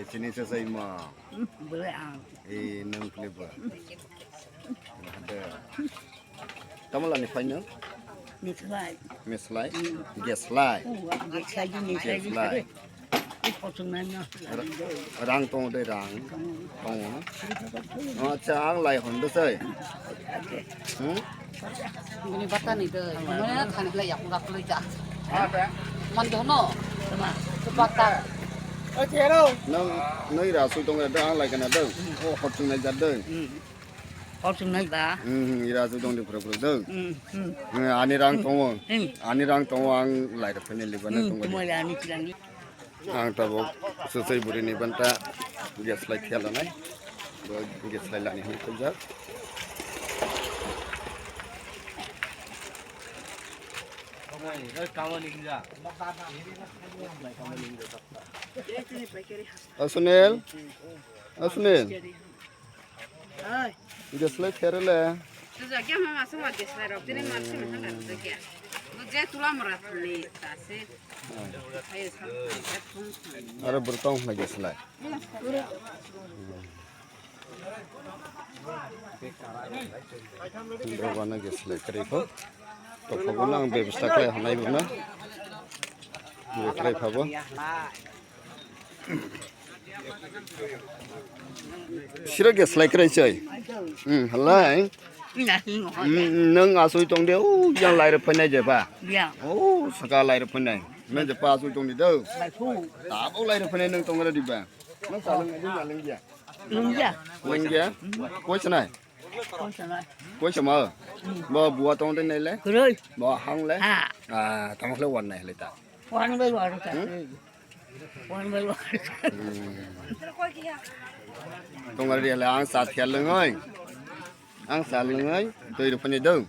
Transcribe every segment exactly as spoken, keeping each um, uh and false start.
Chini se sai ma. Bole ang. E nang kle ba. Ada. Tamo lani phai nang? Mislai. Mislai? Gas lai? Gas lai, gas lai. Gas lai. Rang tongo de rang. Tongo. Acha, ang lai hondo sai. Hmm? Bini bata ni de. Mana thani lai yak ura kulai ja. Man do no. Bata. Nang noi ra sui tongo de, ang lai kana de. O hochung lai ja de. Hochung lai ba. Hmm, ira sui tong de pura pura de. Hmm, hmm. Ani rang tongo. Hmm. Ani rang tongo, ang lai ra phai nai liba na tongo. Tumoi ani chilani. Ang tabuk susui buri ni banta gas lai thia lanai. Bo gas lai lani hin kujak. O Sunil. O Sunil. Gas lai phere le. Tuja kya mama suma gas lai rok tini mar sima hanga tuja kya. Tuja tula mara tuli tase. Ayo sa. Aro burtong na gas lai. Bro bana gas lai kare ko. To phago nang bebsta khlai hanai buna. Khlai phago. Sira gas lai krai chai. Hmm, halai. Hmm, nang asui tong de, o yang lai re phainai je ba. Ya. O saka lai re phainai. Nang je pa asui tong de do. Lai phu. Ta bo lai re phainai nang tong re di ba. Nang sa lang di na lang ya. Lang ya. Lang ya. Koi sanai. Koi sanai. Koi sama. Ba bua tong de nai le. Kuroi. Ba hang le. Ha. Ah, tamo le wan nai le ta. Wan bai wan ta. Hmm? Wan bai wan. Tongar dia le ang sa thia lengoi. Ang sa lengoi, doi ro phani dong.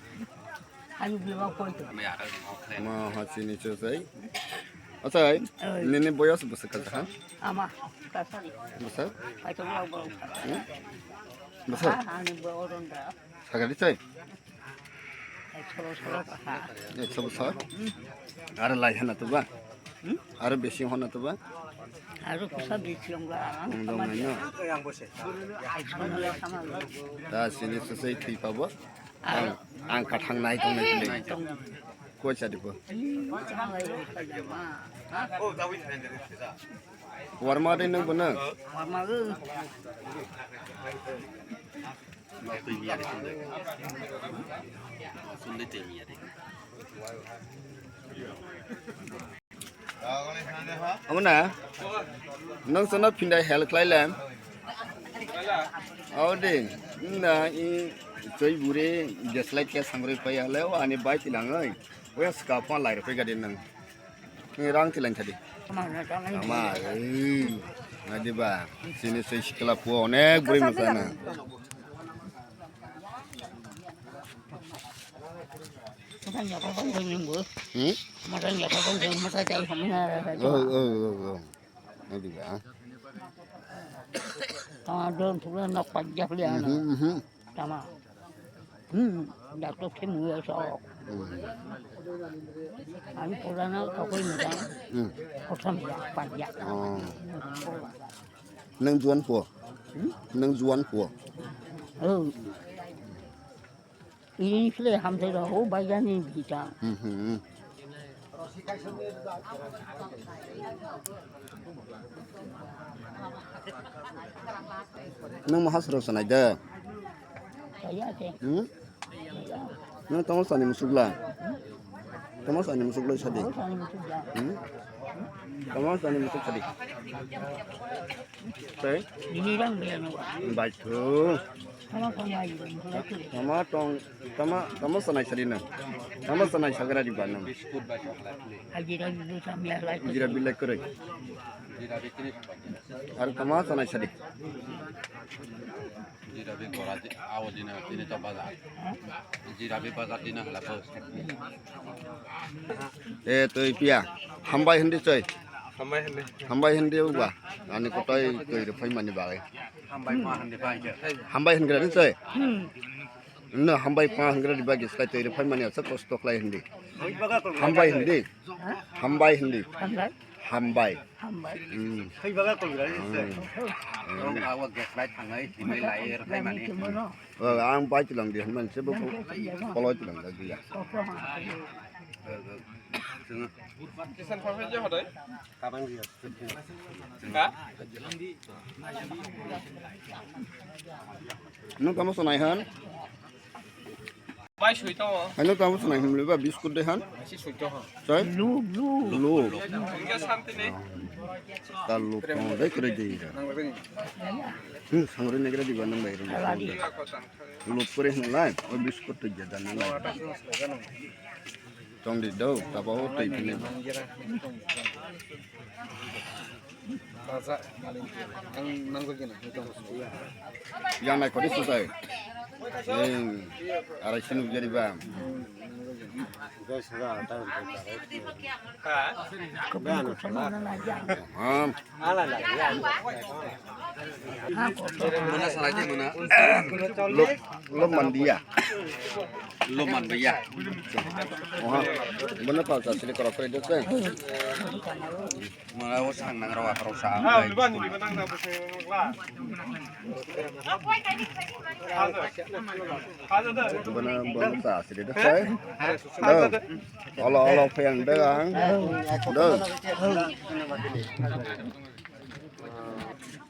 Ani biwa koi to. Ma ha chini cho sai. Achai, nini boyos bwswk ka ha? Ama, kasari. Bwswk? Ai to bwlak bwlak. Hmm? Bwswk? Ani bo oron da. Sagari chai. Ekso bosor. Ekso bosor? Aro lai hana to ba? Aro besi hana to ba? Aro kusa besi ongla. Ongdong nai no. Ekso bosor sama. Da sini sesai thwi pabo. Ang, ang kathang nai tong nai. Koi chadi bo. Warma de nang bo nang. Warma. Amuna, nang sana pindai hel khlai lem. Aw de, na i choi bure gas light ke sangroi pai ale, o ani bai tilang oi. Oya ska pon lai roi gadi nang. Ni rang tilang tadi. Ama, ei, nadi ba. Sini sei sikla po onek buri masana. Masa nyata kong kong nyung bu. Hmm? Masa nyata kong kong masa jai hamna. Oh, oh, oh, oh. Nadi ba. Tama don pura nok pajak liya na. Mhm, mhm. Tama. Hmm, doctor ke muya sok. Hmm. Ani pura na kakoi muda. Hmm. Kotham ya pajak. Oh. Nang juan po. Hmm? Nang juan po. Oh. Ini sile hamsai rok, o baijani bita. Hmm, hmm. Nang maha soro sanai da? Kaya te. Hmm? Nang tamo sani musukla? Tamo sani musukla sadi? Tamo sani musukla. Hmm? Tamo sani musuk sadi? Tei? Ini rang bela no. Baik tu. Tama tama ini. Tama tong, tama, tama sanai sadi nang. Tama sanai sagra di banang. Hajira di samya lai. Jira bilai kore. Ar tama sanai sadi. Jira bi gora di, awo dina tini to bazar. Jira bi bazar dina hala ko. E tui pia. Hambai hindi choi. Hambai hindi. Hambai hindi uba. Ani kotai tui rifai mani bagai. Hambai pa hindi pa. Hambai hindi choi. Hmm. No, hambai pa hwngra di bagi slai twi rwphai mani asa kosto khlai hindi. Hambai hindi. Hambai hindi. Hambai? Hambai. Hambai. Hmm. Thwibaga koi rai se. Hmm. Rong awa gas light thangai, himai lai, er khai mani. Kami kimono. Oh, ang bai tilang di, himai se bo poloi tilang di ya. Koko ha. Kisan pha pha je hodai. Kabang dia. Ha? Nung tamo sonai han? Bai sui tongo. Ano tamo sanai himle ba biscuit de han? Asi sui tongo. Chai? Lu, lu. Lu. Hingke santi ni. Ta lu pon dai kore de ira. Nang bebeng. Hmm, sangre negre di ba nang bai ira. Lu kore hin lai, o biscuit to jada nang lai. Tong di do, tabo tei pini. Taja, ang nangjakgina, nito. Yang nai kori susai. Ning, arai sinu jari ba. Ham. Mana salai te mana. Lo, lo mandia. Lo mandia. Oha. Mana pa sa sini korok kore dek. Mala o sang nang rawa korok sa. Bana bana ta siri de sai. Do. Olo olo phayang de ang. Do.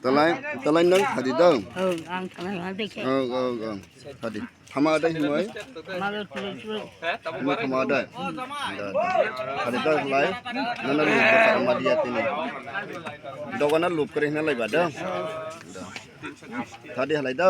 Talai talai nang khadi do. Oh, ang talai ma de ke. Oh oh oh. Khadi. Thama dai himoi. Thama dai himoi. Himoi thama dai. Da, da. Khadi dai lai. Nana lu bosar ma dia tini. Dogana lup kare hina lai ba da. Da. Khadi halai da.